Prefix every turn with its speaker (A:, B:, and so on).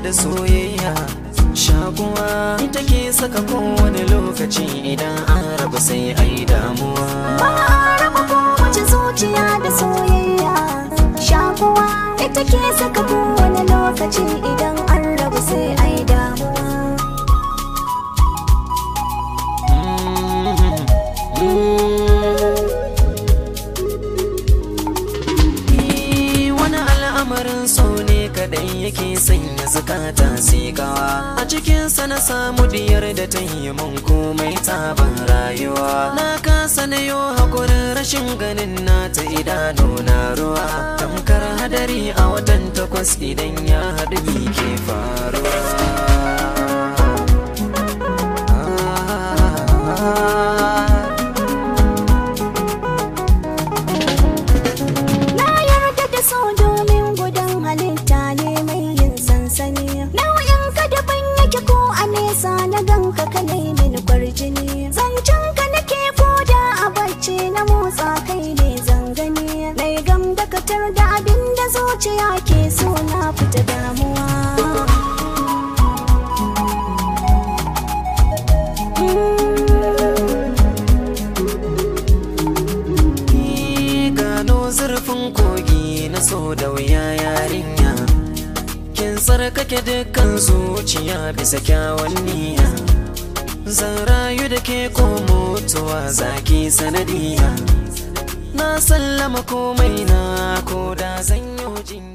A: da soyayya. Shakuwa ita ke saka kowane lokaci idan an rabu sai ai damuwa.
B: Ba a raba kowace zuciya da soyayya. Shakuwa ita ke saka kowane lokaci idan an rabu sai ai damuwa.
A: Wani al'amarin so ne kadai yake sanya zukata sikawa. A cikinsa na samu diyar da ta yi mun komai sabon rayuwa. Na kasa na yo hakurin rashin ganin nata idanu na ruwa. Tamkar hadari a watan 8 idan ya haɗu mi ke faruwa.
B: Na yarda da so domin gudan halitta ne mai yin sansani. Nau'in ka daban yake ko a nesa na ganka ka min kwarjini. Zancen ka nake koda a bacci na motsa kai ne zangani. Nai gam dakatar da abin da zuciya ke so na fita damuwa.
A: Gano zurfin kogi na so da wuya yarinya. Kin tsarkake dukkan zuciya bisa kyawun niyya. Zan rayu da ke ko mutuwa zaki sanadiya. Na sallama komai na ko da zan yi jinya.